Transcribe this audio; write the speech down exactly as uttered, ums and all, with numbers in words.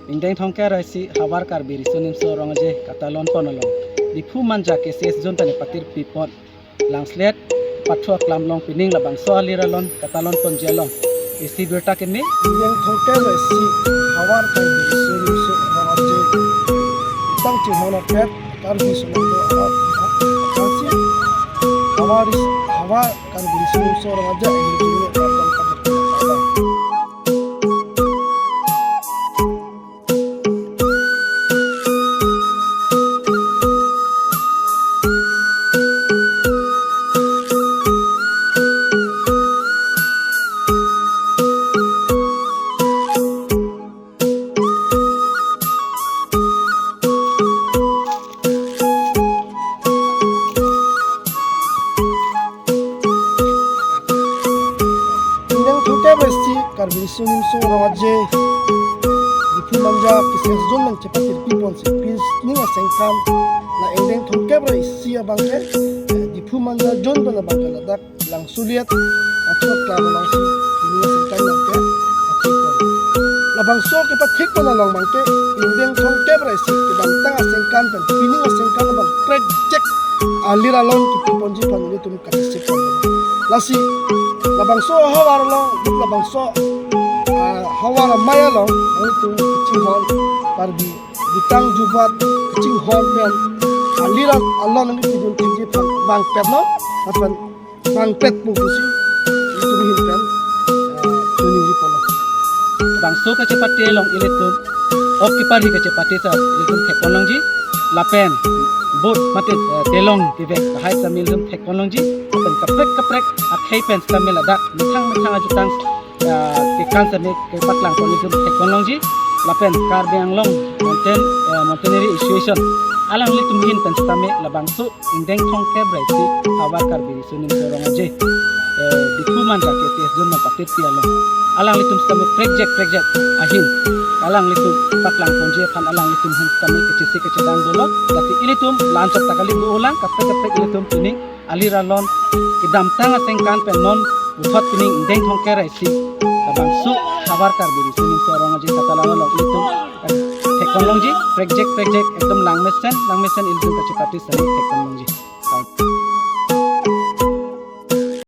Ingdeng thomkep ra isi Havar Karbi Riso Nimso Rong Aje katalon pon along Diphu Manja K C S Zone pen patirpi pon. Langselet pathu aklam along pining labangso alir alon katalon ponji along isi birta keme. Ingdeng thomkep ra isi Havar Karbi Riso Nimso Rong Aje tang chinghon apet Karbi Somaj do arat akansi Havar is Havar Karbi Riso Nimso Rong Aje ini juni katalon patirpi pon. Ingdeng thomkep ra isi Karbi Riso Nimso Rong Aje Diphu Manja K C S Zone pen chepatirpi ponsi pining asengkan, la ingdeng thomkep ra isi abangke, eh, Diphu Manja Zone pen abangke ladak langselet pathu aklam alongsi pining asengkan abangke pathik pon. Labangso kepathik pon along abangke ingdeng thomkep ra isi kedamtang asengkan pen pining asengkan abang prekjak alir alon kipi ponji aphan ilitum kachesik pon. Lasi labangso havar along, labangso, ah, havar amei along, ilitum kachinghon Karbi jutang jubat kachinghon pen alir alon nangkipidun thekji aphan bangpet lo, aphan bangpet pu pusi ilitum ahin pen, eh, tuningji pon lo. Bangso kachepate along ilitum ok keparhi kachepate ta ilitum thek pon longji, lapen vote mate, eh, telong kevek lahai sitame ilitum thek pon longji, lapen kaprek kaprek akhei pen sitame ladak methang methang ajutang, ah, kekan sitame kepaklang pon ilitum thek pon longji, lapen Karbi Anglong Mountain, eh, Mountaineering Association alanglitum ahin pen sitame labangso ingdeng thomkep ra isi Havar Karbi Riso Nimso Rong Aje, eh, Diphu Manja K C S Zone pen patirpi along alanglitum sitame prekjak prekjak ahin alanglitum paklang ponji aphan alanglitum ahin sitame kachesik kachedang dolo. Lasi ilitum la-anchot ta kali dolang, kaprek kaprek ilitum pining alir alon kedamtang asengkan pen non puthot pining ingdeng thomkep ra isi labangso Havar Karbi Riso Nimso Rong Aje katalon along ilitum, eh, thek pon longji, prekjak prekjak ekdom langmesen langmesen ilitum kachepate sitame thek pon longji.